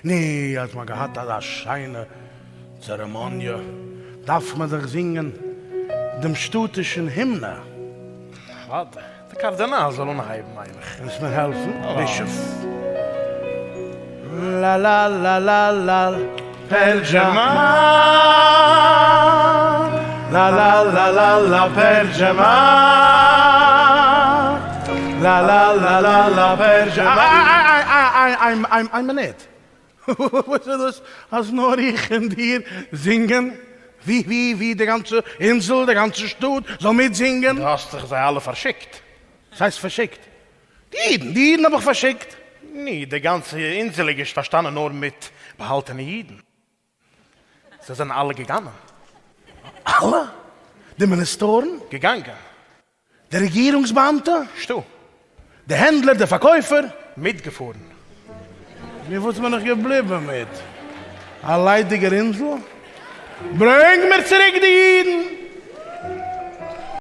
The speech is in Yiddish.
נו, אז מ'האט געהאט אזא שיינע צערעמאניע, דארף מען דאך זינגען דעם שטאטישן הימנע. אוודאי. דער קארדינאל זאל אנהייבן, מיין איך. קענסט מיר העלפן, בישאף? לא לא לא לא לא per giamà לא לא לא לא לא per giamà לא לא לא לא לא per giamà איין מינוט, וואס איז דאס אז נאר איך און דיר זינגען? ווי ווי ווי די גאנצע אינזל, די גאנצע שטאט זאל מיטזינגען? דו האסט דאך זיי אלע פארשיקט. ס'הייסט פארשיקט? די אידן, די אידן האב איך פארשיקט. נו, די גאנצע אינזל איז נישט באשטאנען נאר מיט באהאלטענע אידן. זיי זענען אלע געגאנען. אלע? די מיניסטארן? געגאנגען. די רעגירונגס באאמטע? שטא. די הענדלער, די פארקויפער? מיטגעפארן. נו, וואס בין איך געבליבן מיט? א ליידיגער אינזל? ברענג מיר צוריק די אידן!